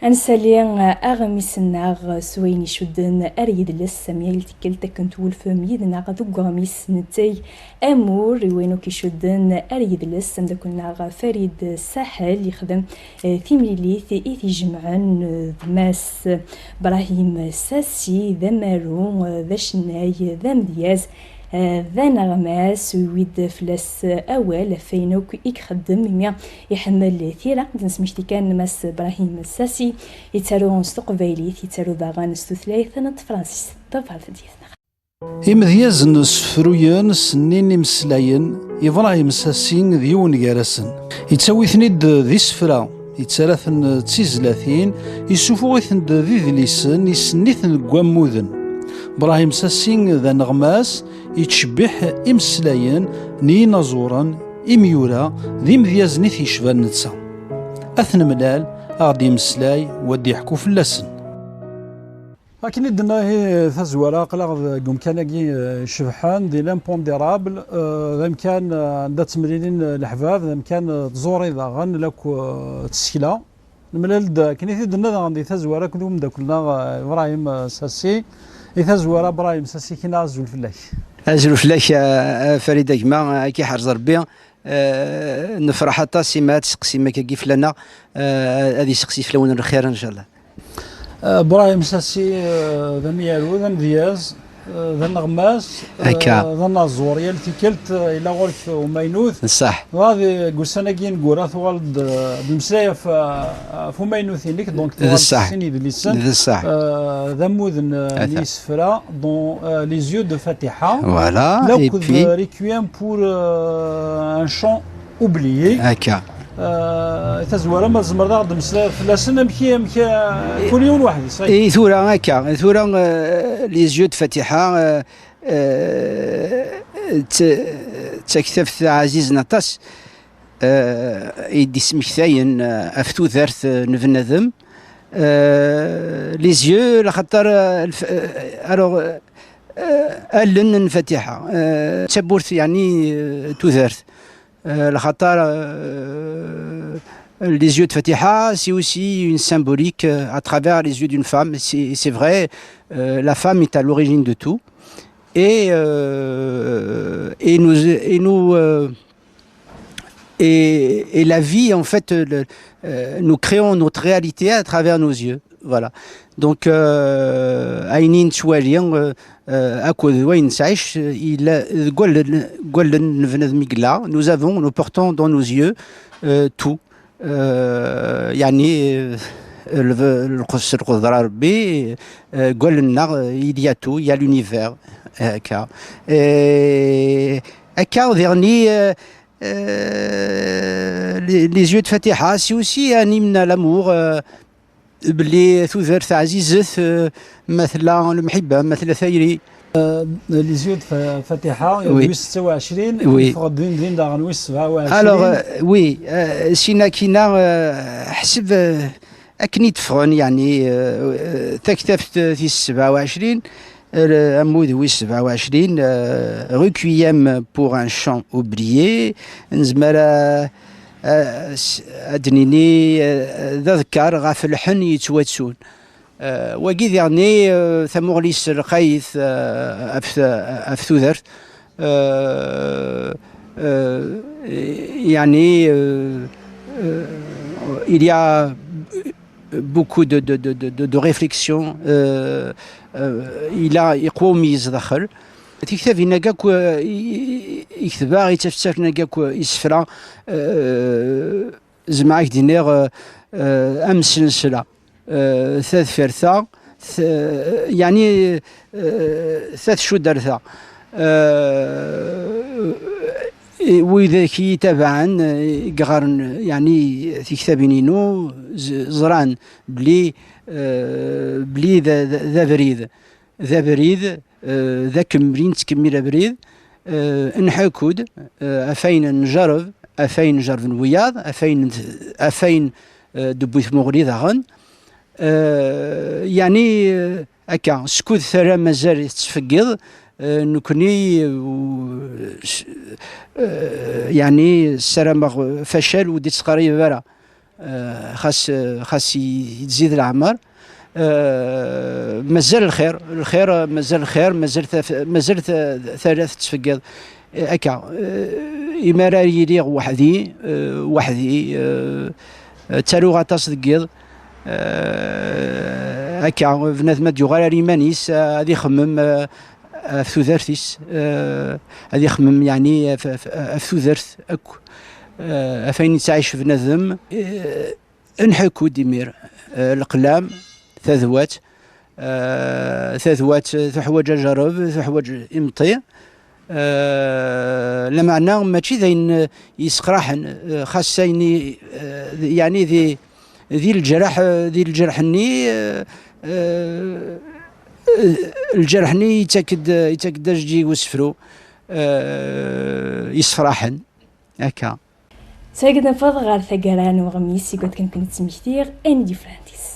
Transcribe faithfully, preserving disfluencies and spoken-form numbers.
Ad nsali aɣmis-nneɣ s wayen icudden ar yidles, am yal tikkelt akken twulfem yid-neɣ deg uɣmis netteg amur i wayen akk icudden ar yidles. Ameddakel-nneɣ Farid Saḥel yexdem, eh, timlilit i t-ijemɛen, eh, d Mass Brahim Sassi, d amaru, eh, d acennay, d amedyaz, eh, d aneɣmas, u yewwi-d fell-as awal ɣef wayen akk i ixeddem, imi iḥemmel tira. Ad nesmekti kan Mass Brahim Sassi, yettaru s teqbaylit, yettaru daɣen s tutlayt n tefransist. Ṭṭef ɣer tedyazt-nneɣ. Imedyazen ssefruyen, sennin imeslayen, Ibrahim Sassi d yiwen gar-asen. Yettawi-ten-id d isefra, yettarra-ten d tizlatin, yessufuɣ-iten-d d idlisen, isenni-ten deg wammuden. Ibrahim Sassi d aneɣmas, yettcebbiḥ imeslayen n yinaẓuren, imyura d imedyazen i t-yecban netta. Ad t-nemlal, a ɣ-d-yemmeslay, u ad d-yeḥku fell-asen. Akken i d-tenna ihi tazwara, aql-aɣ deg umkan-agi, eh, icebḥen, di L'Impondérable, eh, d amkan, eh, anda ttemlilin, eh, leḥbab, d amkan, eh, tẓuri daɣen, lakk, eh, tsekla. Nemlal-d, akken i t-id-tenna daɣen di tazwara, akked umeddakel-nneɣ, eh, Ibrahim, eh, Sassi. Di tazwara, Ibrahim Sassi, kina azul fell-ak. Azul fell-ak, a, a Farid a gma, a k-iḥrez Rebbi. Eh, nefreḥ aṭas imi ad tseqsim akkagi fell-aneɣ, eh, ad iseqsi fell-awen lxir, ncallah. Eh, Ibrahim Sassi, eh, d amyaru, d amedyaz, eh, d aneɣmas, eh, d anaẓur. Yal tikkelt, eh, yella ɣur-k umaynut. Ṣṣeḥ. Dɣa deg ussan-agi ineggura tuɣaleḍ-d, eh, d-mmeslay ɣef, eh, ɣef umaynut-inek, donc tuɣaleḍ s sin yedlisen. D ṣṣeḥ. Eh, d ammud n, eh, n yisefra, dont, eh, Les Yeux de Fatiha. Voilà, et puis, eh, Requiem pour, eh, un chant oublié. Akka. Eh, tazwara ma tzemreḍ ad ɣ-d-temmeslayeḍ fell-asen, amek, amek, eh, kul yiwen weḥd-s, ay. I tura akka, tura, eh, Les Yeux de Fatiha, eh, eh, d t-, d taktabt ɛzizen aṭas, eh, i d-ismektayen, eh, ɣef tudert, eh, n bnadem. Eh, Les Yeux, laxaṭer, eh, lf-, eh, alors, eh, eh, allen n Fatiḥa, eh, d tawwurt, yeɛni, eh, tudert. Euh, lxaṭer, euh, les yeux de Fatiha, c'est aussi une symbolique, euh, à travers les yeux d'une femme. C'est, c'est vrai, euh, la femme est à l'origine de tout. Et, euh, et nous, et nous, euh, et, et la vie, en fait, le, euh, nous créons notre réalité à travers nos yeux. Voilà. Donc, euh, ayen i nettwali, euh, euh, akked wayen nettɛic, euh, yella deg wallen, deg wallen n bnadem i yella. Nous avons, nous portons dans nos yeux, euh, tout. Euh, yeɛni, euh, lqu-, s lqudra n Rebbi, euh, deg wallen-nneɣ, euh, il y a tout, il y a l'univers, euh, akka. Et akka, diɣen, euh, euh, les, les yeux de Fatiha, c'est aussi un hymne à l'amour, euh, belli tudert ɛzizet, eh, ma tella lemḥibba, ma tella tayri. Eh, les yeux de Fa-, Fatiha, oui, wis setta u ɛecrin, oui, yeffeɣ-d din din daɣen wis sebɛa u ɛecrin. Alors, euh, oui, euh, sin akkin-a, euh, ḥseb, euh, akken i d-ffɣen, yeɛni, euh, euh, taktabt tis sebɛa u ɛecrin, Euh, ammud wis sebɛa u ɛecrin, euh, Requiem pour un chant oublié. Nezmer, euh, euh, s-, ad d-nini, euh, d aḍekkar ɣef lḥen yettwattun. Euh, wagi diɣen, euh, tamuɣli-s lqayet, euh, ɣef, ɣef tudert. Euh, euh, yeɛni, euh, euh, il y a beaucoup de, de, de, de, de, de réflexion, euh, euh, il a, yeqwa umeyyez daxel. Tiktabin-agi akk, euh, i, i, i ketbeɣ, i ttafttaren-agi akk isefra, euh, zemreɣ ad k-d-iniɣ, euh, euh, am sensla, euh, tadfirt-a, t-, yeɛni, euh, tatcudert-a. Euh, i widak i yi-tabaɛen, eh, i yeɣɣaren, yeɛni, tiktabin-inu, z-, ẓran belli, eh, belli d, d, d abrid, d abrid, eh, d akemmel i nettkemmil abrid, eh, nḥekku-d, eh, ɣef wayen njerreb, ɣef wayen jerrben wiyaḍ, ɣef wayen, ɣef wayen, eh, d-tewwi tmuɣli daɣen. Eh, yeɛni, eh, Akka, skud tara mazal tettfeggiḍ, eh, nekkni, eh, u-, s-, eh, yeɛni ssarameɣ, eh, facal ur d-ittqerrib ara. Eh, xas, eh, xas i-, yettzid leɛmer, eh, mazal lxir, lxir, eh, mazal lxir, mazal taf-, mazal ta-, tala tettfeggiḍ. Eh, akka, eh, imi ara yiliɣ weḥdi, eh, weḥdi, eh, ttaruɣ aṭas deg yiḍ. Eh, akka, bnadem ad yuɣal ar iman-is, eh, ad ixemmem, eh, ɣef tudert-is, eh, ad ixemmem, yeɛni, ɣef, ɣef, ɣef tudert akk, eh, ɣef ayen yettɛic bnadem. Eh, nḥekku-d imir, eh, leqlam, tadwat, eh, tadwat, eh, tuḥwaǧ ajerreb, tuḥwaǧ imeṭṭi. Eh, lameɛna mačči d ayen, eh, yesseqraḥen, eh, xas ayen i, eh, yeɛni di, di leǧraḥ, eh, di leǧraḥ-nni, eh, eh, lǧerḥ-nni yettak-d, yettak-d ajeǧǧig usefru, eh, yessefraḥen, akka. Ttagad neffeḍ ɣer taggara n uɣmis i wakken ad ken-id-smektiɣ ayen d-yefran deg-s.